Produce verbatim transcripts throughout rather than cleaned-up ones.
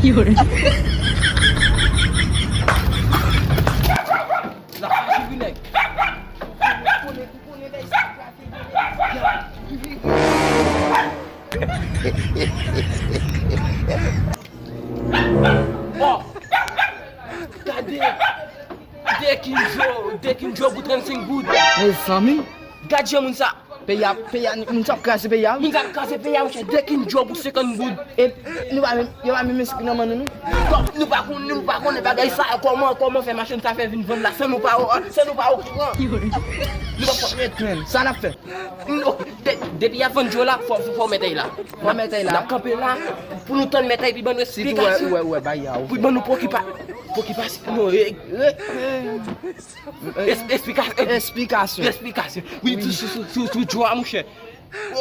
Youri. Lafa jiri nèg. Ou konnen, ou konnen bagay sa kraze nèg. Bon. Gade. Dekinjo, Dekinjo pou trannsenk goud. Mezanmi. Gad jan moun sa. Peyi a, peyi a, moun sa ap kraze peyi a. Moun sa ap kraze peyi a, monchè. Dekinjo pou senkant goud. E nou pa menm, yo pa menm espri nan men nou, non. Kòm nou pa konn, nou pa konnen bagay sa, kòman, kòman fè machann sa fè vin vann la, san nou pa, san nou pa okouran. Nou pa fòk ret menm. Sa n ap fè? Non, de-, depi y ap vann djo la, fò, fò, fò mèt ay la. Fò mèt ay la. N ap kanpe la, pou nou tann mèt ay, pi ban nou esplikasyon. Ou wè, ou wè, ou wè, bagay a, ou wè. Pou ban nou pwokipa-, pwokipasyon. Non, e, e, e. Es-, esplikasyon. Esplikasyon. Esplikasyon. Wi, wi. Sou, sou, sou, sou, sou djo a, monchè.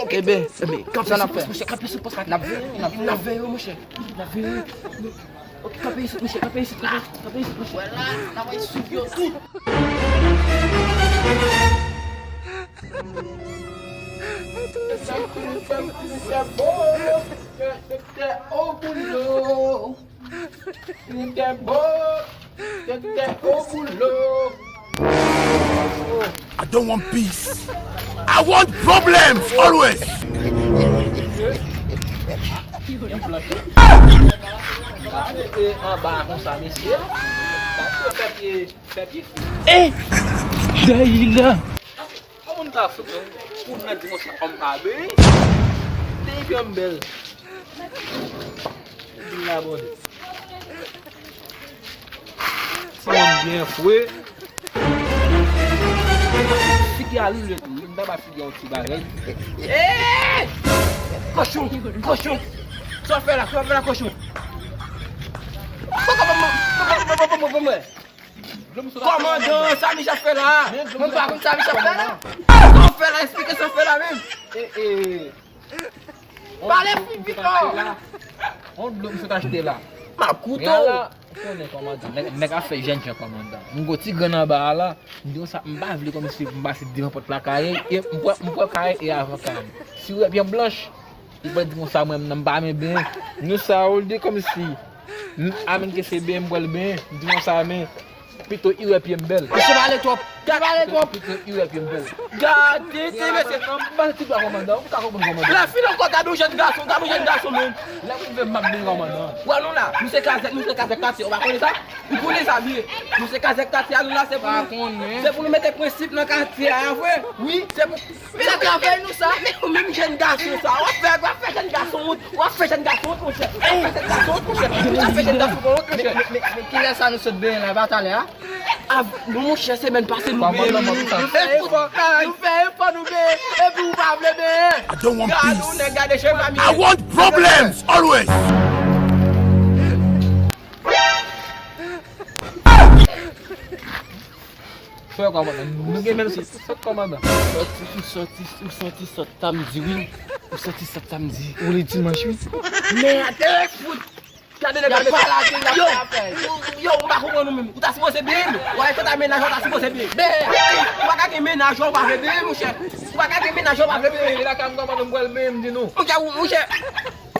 Ok. Eben, eben, kanpe sou pòs, monchè, kanpe sou pòs la. N ap veye, n ap veye. N ap veye, monchè. N ap veye. Ok, kanpe isit, monchè, kanpe isit, kanpe, kanpe isit, monchè. Wè la, n ap al swiv yo tout. Doktè, doktè, o boulot. Doktè, bon. Doktè, o boulot. I don't want peace. I want problems always. Anba konsa, mesye. Fè pye, fè pye. Eh! Dayila! Yon moun ka fout, non? Pou moun nan di konsa, òm pa byen. Te yon bèl. Vin la, bòdè. Ti moun byen fre. Figi a loule tou, wi. M ta ba figi a yon ti bagay. Eh! Kochon! Kochon! Sa w fè la? Sa w fè la, kochon? Kòmandan, sa Mich ap fè la? Mwen pa konn sa Mich ap fè la. Sa w fè la, eksplike sa w fè la menm. E, e. Pale pi fò. On dlo m sot achte la. M ap koute w. Ou konnen kòmandan, nèg, nèg ap fè jènjan kòmandan. M gon ti grenn anba a la, m di konsa, m pa vle kòmsi m pase devan pòt lakay, e m pran, m pran kay e avan kay. Si w wè pye m blanch, li pral di konsa mwen menm m pa renmen benyen. Nou sa, olye kòmsi, m, a menm ke se benyen m pral benyen, m di konsa men, pito i wè pye m bèl. Misye pale twòp. Misye pale twòp. Pito i wè pye m bèl. Gade, te mesye. M pase ti bwa kòmandan. Ou ka konprann kòmandan. Lè fin ankò, gade yon jèn gason, gade yon jèn gason menm. Lè m rive, m ap benyen kòmandan. Wè nou la, nou se kazèk, nou se kazèk katye, ou pa konnen sa? Ou konnen sa byen. Nou se kazèk katye a, nou la, se pou nou, se pou nou mete prensip nan katye a, vre. Wi, se pou Men la travay nou sa. Men ou menm jèn gason sa, w ap fè, w ap fè jèn gason wont, w ap fè jèn gason wont, monchè. W ap fè jèn gason wont, monchè. W ap fè jèn gason wont, monchè. Men, men, men, men kilè sa nou sot benyen la, e pa talè a? Ah, non, monchè, semèn pase nou benyen. Nou fè efò, nou fè efò, nou benyen. Epi ou pa vle benyen. I don't want peace. Gade yon nèg, gade cheve a. I want problems always. Frè kòmandan, nou gen menm si sòt kòmandan. Sòti, ou sòti, ou sòti sòt samdi, wi. Ou sòti sòt samdi. Ou li dimanch, wi. Mèd, e fout. Gade nèg la, gade. Yo, yo, yo, m pa konprann ou menm. Ou ta sipoze benyen. Ou al fè ta mennaj, ou ta sipoze benyen. Benyen. Ou pa ka gen mennaj, ou pa vle benyen, monchè. Ou pa ka gen mennaj, ou pa vle benyen. E la ka m kòmandan m pral benyen, m di nou. Monchè, ou, monchè.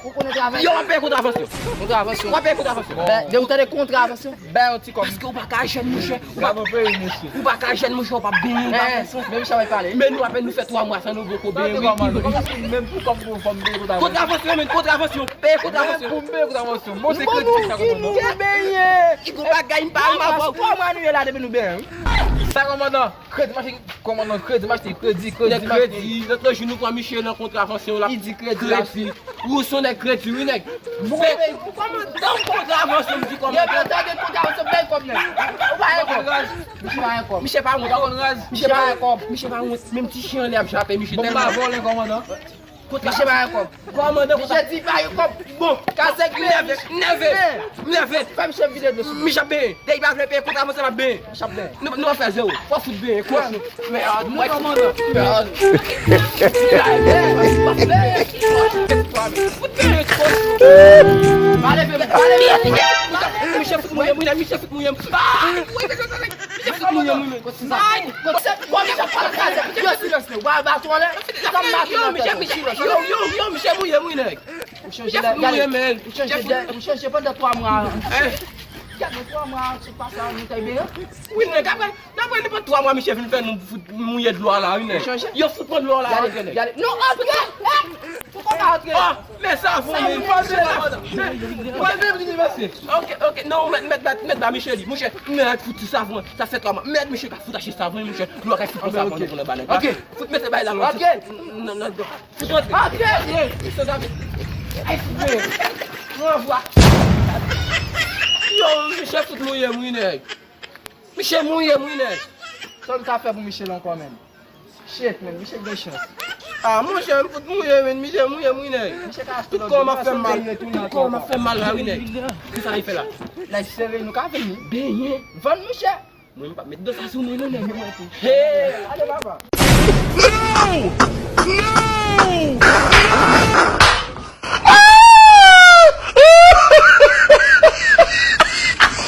Ou konnen travay. Yo, w ap peye kontravansyon. Kontravansyon. W ap peye kontravansyon. Bon. Ben, de ou tande kontravansyon? Ben, yon ti kòb. Paske ou pa ka jèn, monchè. Ou pa, gade yon peyi, mesye. Ou pa ka jèn, monchè, ou pa benyen kontravansyon. Men misye ap pale. Men nou apèn nou fè twa mwa san nou poko benyen, wi. Kòman, kòman si menm pou kòb pou fòm peye kontravansyon? Kontravansyon, men kontravansyon. Peye kontravansyon. Menm pou m peye kontravansyon. Bon, se kredi sa, kòmandan. Ki gen benyen? Ki gon bagay, m pa renmen avè w. Twa mwa nou ye la depi nou benyen, wi. Sa, kòmandan? Kredi mache, kòmandan, kredi mache, kredi, kredi mache. Kredi, lòt jou nou pran misye nan kontravansyon la. Li di kredi la. Kredi. Ou se yon nèg kredi, wi, nèg. Bon, men, kòmandan, kontravansyon, m di kòmandan. Yo, tande kontravansyon, bay kòb, nèg. Ou pa gen kòb. Misye pa gen kòb. Misye pa wont. Misye pa gen kòb. Misye pa wont. Menm ti chen anlè ap jape misye tèlman. Bon, m pa vòlè, kòmandan. Misye pa gen kòb. Kòmandan, misye di pa gen kòb. Bon, kazèk nève, nève, nève. Fè misye vide dlo sou. Misye ap benyen. Dèyè pa vle peye kontravansyon, l ap benyen. Misye ap benyen. Nou, nou ap fè zewo. Fò fout benyen, kòch nou. Mèd, mwen kòmandan. Mèd. Fout benyen, kòch. Pale, pale. Misye fout mouye m, wi, misye fout mouye m. Ah! Misye fout mouye m, wi. Yo, yo, yo, misye mouye m, wi, nèg. Chanje, gade, gade, m chanje, m chanje pandan twa mwa. Gade, twa mwa sot pase a, nou te benyen. Wi, nèg, apre, apre nenpòt twa mwa, misye vin fè nou fout mouye dlo a la, wi, nèg. Yo fout pran dlo a la, antre, nèg. Gade, non, antre! Ou pa ka antre! Ah, men savon, men. Mwen menm li menase. Ok, ok, non, mèt, mèt, mèt, mèt ba misye li. Monchè, mèt fout ti savon. Sa fè twa mwa. Mèt, misye ka fout achte savon, monchè. Dlo a ka fout pran savon, nou pran nan ba nèg la. Ok. Fout mete bay la, non. Ok. Non, non, non. Fout antre. Antre! Mesye dam. Ay, fout mwen. Mwen vwa. Yo, misye fout mouye m, wi, nèg. Misye mouye m, wi, nèg. Sa w ka fè pou misye la ankò, menm? Shit, menm, misye gen chans. Ah, monchè, m fout mouye, menm. Misye mouye m, wi, nèg. Misye ka achte lòt. Tout kò m ap fè m mal. Tout kò m ap fè m mal la, wi, nèg. Kisa l fè la? Lè sere, nou ka vini. Benyen. Vann, monchè. Mwen, m p ap met do sa sou mwen, non, nèg. Hey! Ale, papa.